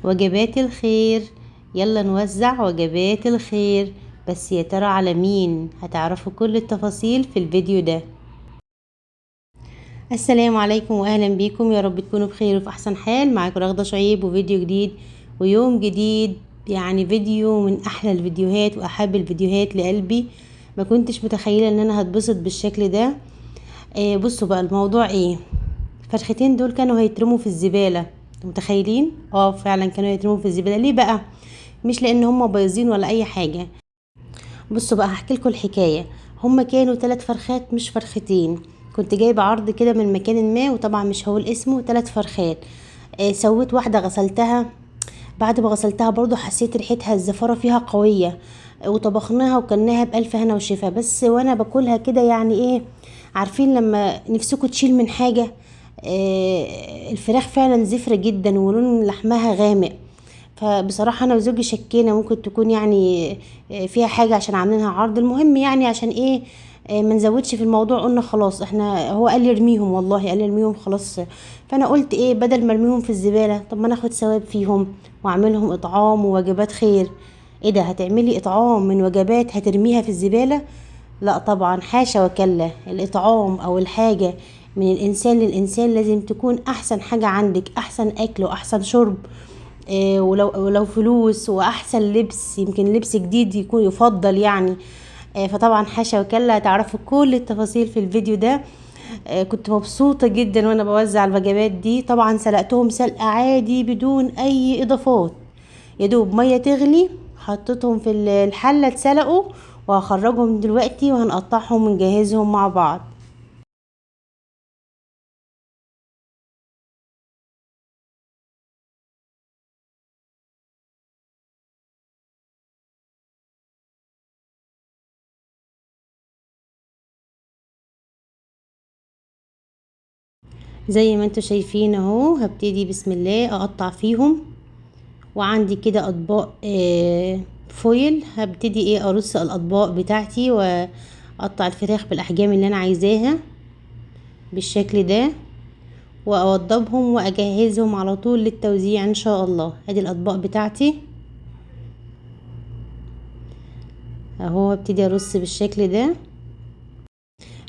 وجبات الخير. يلا نوزع وجبات الخير، بس يا ترى على مين؟ هتعرفوا كل التفاصيل في الفيديو ده. السلام عليكم واهلا بيكم، يا رب تكونوا بخير وفي احسن حال. معاكم رغدة شعيب وفيديو جديد ويوم جديد، يعني فيديو من احلى الفيديوهات واحب الفيديوهات لقلبي. ما كنتش متخيله ان انا هتبسط بالشكل ده. بصوا بقى الموضوع ايه. الفرختين دول كانوا هيترموا في الزبالة، متخيلين؟ فعلا كانوا هيترموا في الزبالة. ليه بقى؟ مش لان هم بايظين ولا اي حاجة. بصوا بقى هحكي لكم الحكاية. هم كانوا 3 فرخات مش فرختين. كنت جايبه عرض كده من مكان ما، وطبعا مش هقول اسمه. 3 فرخات. سويت واحدة غسلتها، بعد ما غسلتها برضو حسيت ريحتها الزفاره فيها قوية، وطبخناها وكلناها بألف هنا وشفا. بس وانا باكلها كده يعني ايه، عارفين لما نفسكوا تشيل من حاجة؟ الفراخ فعلا زفره جدا ولون لحمها غامق. فبصراحة انا وزوجي شكينا ممكن تكون فيها حاجة عشان عاملينها عرض. المهم عشان ايه، ما نزودش في الموضوع، قلنا خلاص احنا، هو قال لي ارميهم، والله قال لي ارميهم خلاص. فانا قلت ايه، بدل ما ارميهم في الزبالة طب ما ناخد ثواب فيهم واعملهم اطعام ووجبات خير. ايه ده، هتعملي اطعام من وجبات هترميها في الزبالة؟ لا طبعا، حاشا وكلا. الاطعام او الحاجة من الانسان للانسان لازم تكون احسن حاجة عندك، احسن اكل واحسن شرب، ولو فلوس واحسن لبس، يمكن لبس جديد يكون يفضل. فطبعا حاشا وكلا. هتعرفوا كل التفاصيل في الفيديو ده. كنت مبسوطة جدا وانا بوزع الوجبات دي. طبعا سلقتهم سلقة عادي بدون اي اضافات، يا دوب مية تغلي حطيتهم في الحلة اتسلقوا، وهخرجهم دلوقتي وهنقطعهم ونجهزهم مع بعض. زي ما انتوا شايفين اهو، هبتدي بسم الله اقطع فيهم. وعندي كده اطباق، فويل، هبتدي ارص الاطباق بتاعتي واقطع الفراخ بالاحجام اللي انا عايزاها بالشكل ده، واوضبهم واجهزهم على طول للتوزيع ان شاء الله. ادي الاطباق بتاعتي اهو، هبتدي ارص بالشكل ده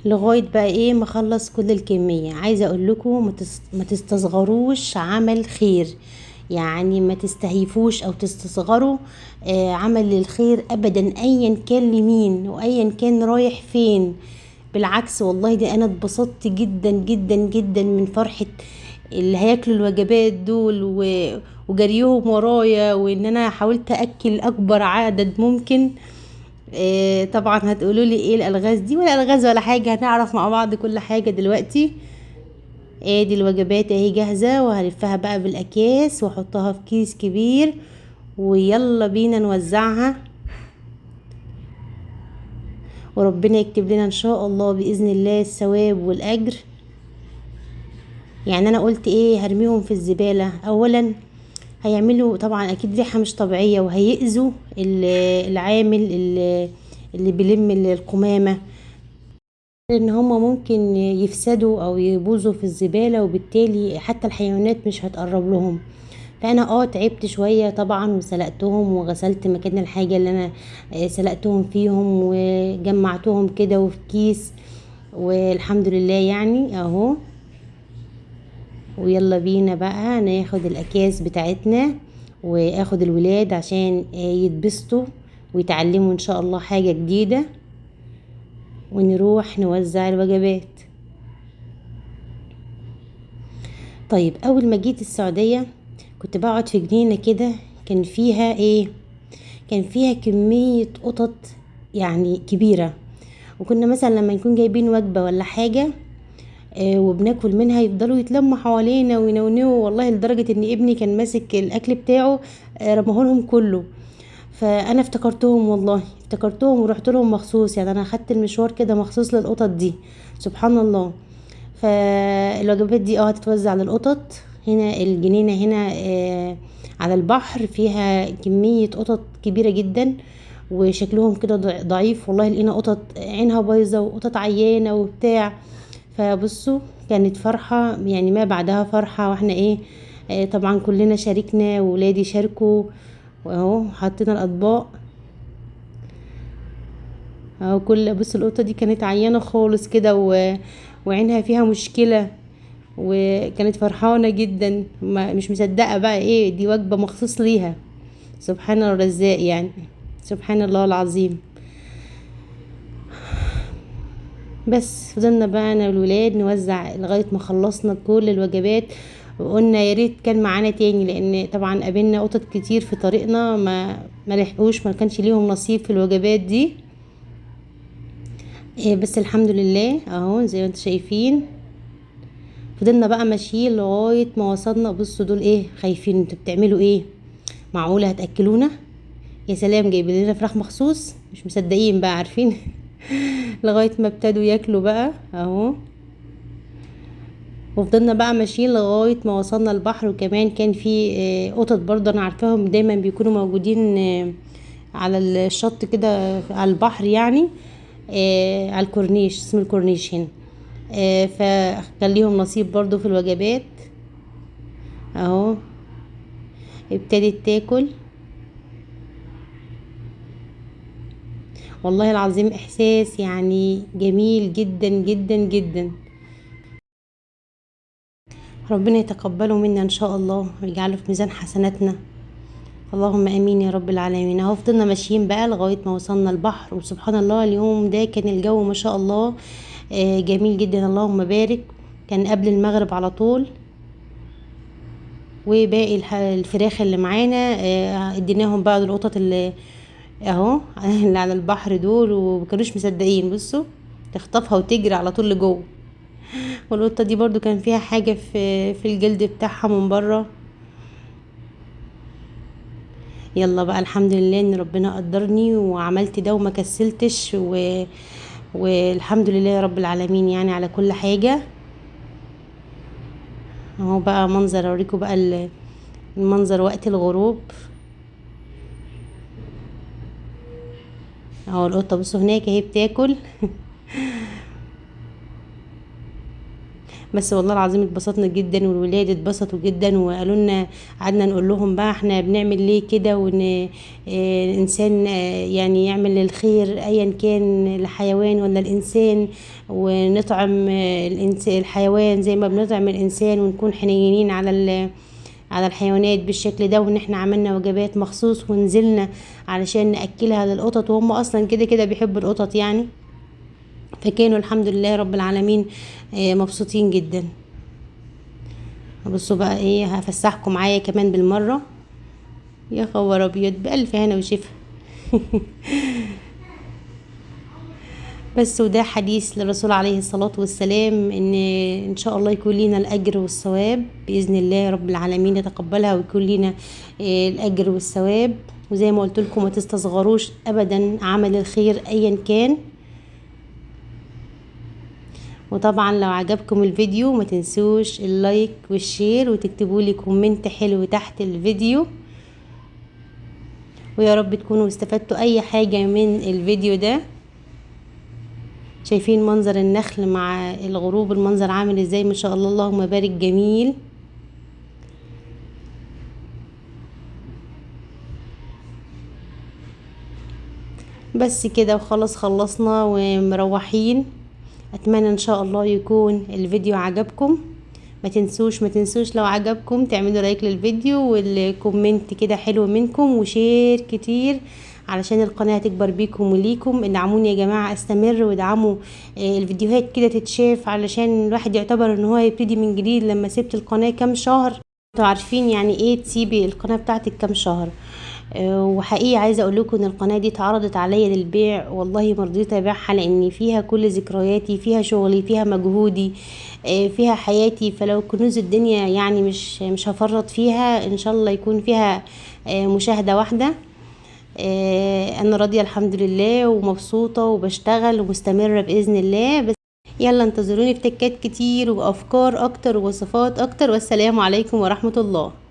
لغاية بقى ما اخلص كل الكمية. عايزة اقول لكم ما تستصغروش عمل خير، يعني ما تستهيفوش او تستصغروا، عمل الخير ابدا، ايا كان لمين وايا كان رايح فين. بالعكس والله دي انا اتبسطت جدا جدا جدا من فرحة اللي هياكلوا الوجبات دول وجريهم ورايا، وان انا حاولت اكل اكبر عدد ممكن. طبعا هتقولوا لي ايه الالغاز دي، ولا الغاز ولا حاجة، هنعرف مع بعض كل حاجة دلوقتي. ادي الوجبات اهي جاهزة، وهلفها بقى بالاكياس واحطها في كيس كبير، ويلا بينا نوزعها. وربنا يكتب لنا ان شاء الله باذن الله الثواب والاجر. انا قلت ايه، هرميهم في الزبالة. اولا هيعملوا طبعا اكيد ريحه مش طبيعية، وهيأذوا العامل اللي بيلم القمامة، ان هما ممكن يفسدوا او يبوظوا في الزبالة، وبالتالي حتى الحيوانات مش هتقرب لهم. فانا تعبت شوية طبعا وسلقتهم وغسلت مكان الحاجة اللي انا، سلقتهم فيهم، وجمعتهم كده وفي كيس، والحمد لله اهو. ويلا بينا بقى ناخد الاكياس بتاعتنا واخد الولاد عشان، يتبسطوا ويتعلموا ان شاء الله حاجة جديدة، ونروح نوزع الوجبات. اول ما جيت السعودية كنت بقعد في جنينة كده، كان فيها ايه، كان فيها كمية قطط كبيرة، وكنا مثلا لما نكون جايبين وجبة ولا حاجة، وبناكل منها يفضلوا يتلموا حوالينا وينونوا، والله لدرجة ان ابني كان ماسك الاكل بتاعه، رماه لهم كله. فانا افتكرتهم والله، افتكرتهم ورحت لهم مخصوص، انا خدت المشوار كده مخصوص للقطط دي، سبحان الله. فالوجبات دي هتتوزع للقطط. هنا الجنينة هنا، على البحر فيها كمية قطط كبيرة جدا، وشكلهم كده ضعيف والله. لقينا قطط عينها بايظة وقطط عيانة وبتاع. فبصوا كانت فرحة ما بعدها فرحة، واحنا طبعا كلنا شاركنا وولادي شاركوا، واهو حطينا الاطباق اهو. كل بص القطة دي كانت عيانه خالص كده وعينها فيها مشكلة، وكانت فرحانة جدا، مش مصدقه بقى ايه دي وجبة مخصوص ليها. سبحان الرزاق يعني، سبحان الله العظيم. بس فضلنا بقى انا والولاد نوزع لغاية ما خلصنا كل الوجبات، وقلنا يا ريت كان معانا تاني، لان طبعا قابلنا قطط كتير في طريقنا ما لحقوش، ما كانش ليهم نصيب في الوجبات دي. بس الحمد لله اهو زي ما انتم شايفين فضلنا بقى ماشيين لغاية ما وصلنا. بصوا دول ايه خايفين، انتوا بتعملوا ايه؟ معقولة هتاكلونا؟ يا سلام، جايبين لنا فراخ مخصوص، مش مصدقين بقى عارفين. لغاية ما ابتدوا ياكلوا بقى اهو. وفضلنا بقى ماشيين لغاية ما وصلنا البحر. وكمان كان في قطط برضه انا عارفاهم دايما بيكونوا موجودين على الشط كده على البحر يعني، على الكورنيش، اسم الكورنيش هنا. فكان ليهم نصيب برضه في الوجبات اهو. ابتدت تاكل. والله العظيم احساس يعني جميل جدا جدا جدا. ربنا يتقبله منا ان شاء الله ويجعله في ميزان حسناتنا، اللهم امين يا رب العالمين. اهو فضلنا ماشيين بقى لغاية ما وصلنا البحر. وسبحان الله اليوم ده كان الجو ما شاء الله جميل جدا، اللهم بارك. كان قبل المغرب على طول. وباقي الفراخ اللي معانا اديناهم بعض القطط اللي اهو اللي على البحر دول، ومكانوش مصدقين. بصوا تخطفها وتجري على طول لجوه. والقطه دي برضو كان فيها حاجة في الجلد بتاعها من بره. يلا بقى الحمد لله ان ربنا قدرني وعملت ده وما كسلتش، والحمد لله يا رب العالمين يعني على كل حاجة. اهو بقى منظر، اوريكم بقى المنظر وقت الغروب اهو. القطة بصوا هناك اهي بتاكل. بس والله العظيم اتبسطنا جدا، والولاد اتبسطوا جدا، وقالوا لنا، قعدنا نقول لهم بقى احنا بنعمل ليه كده، وان الانسان يعني يعمل الخير ايا كان الحيوان ولا الانسان، ونطعم الحيوان زي ما بنطعم الانسان، ونكون حنينين على الحيوانات بالشكل ده، وان احنا عملنا وجبات مخصوص ونزلنا علشان ناكلها للقطط، وهم اصلا كده كده بيحبوا القطط يعني. فكانوا الحمد لله رب العالمين مبسوطين جدا. بصوا بقى ايه، هفسحكم معايا كمان بالمرة. يا خبر ابيض، بألف هنا وشفا. بس وده حديث للرسول عليه الصلاة والسلام، ان شاء الله يكون لينا الاجر والثواب باذن الله رب العالمين، يتقبلها ويكون لينا الاجر والثواب. وزي ما قلت لكم ما تستصغروش ابدا عمل الخير ايا كان. وطبعا لو عجبكم الفيديو ما تنسوش ال like وال share، وتكتبوا لي comment حلو تحت الفيديو. ويا رب تكونوا استفدتوا اي حاجة من الفيديو ده. شايفين منظر النخل مع الغروب، المنظر عامل ازاي ما شاء الله، اللهم بارك، جميل. بس كده وخلاص، خلصنا ومروحين. اتمنى ان شاء الله يكون الفيديو عجبكم. ما تنسوش لو عجبكم تعملوا like للفيديو وال comment كده حلو منكم، و share كتير علشان القناة تكبر بيكم وليكم. ادعموني يا جماعة، استمر، وادعموا الفيديوهات كده تتشاف، علشان الواحد يعتبر ان هو يبتدي من جديد. لما سبت القناة كام شهر، انتوا عارفين يعني ايه تسيبي القناة بتاعتك كام شهر. وحقيقي عايزه اقول لكم ان القناة دي اتعرضت عليا للبيع، والله ما رضيت ابيعها، لان فيها كل ذكرياتي، فيها شغلي، فيها مجهودي، فيها حياتي. فلو كنوز الدنيا يعني مش هفرط فيها، ان شاء الله يكون فيها مشاهده واحدة. انا راضية الحمد لله، ومبسوطة وبشتغل ومستمرة باذن الله. بس يلا انتظروني في تكات كتير وافكار اكتر ووصفات اكتر. والسلام عليكم ورحمة الله.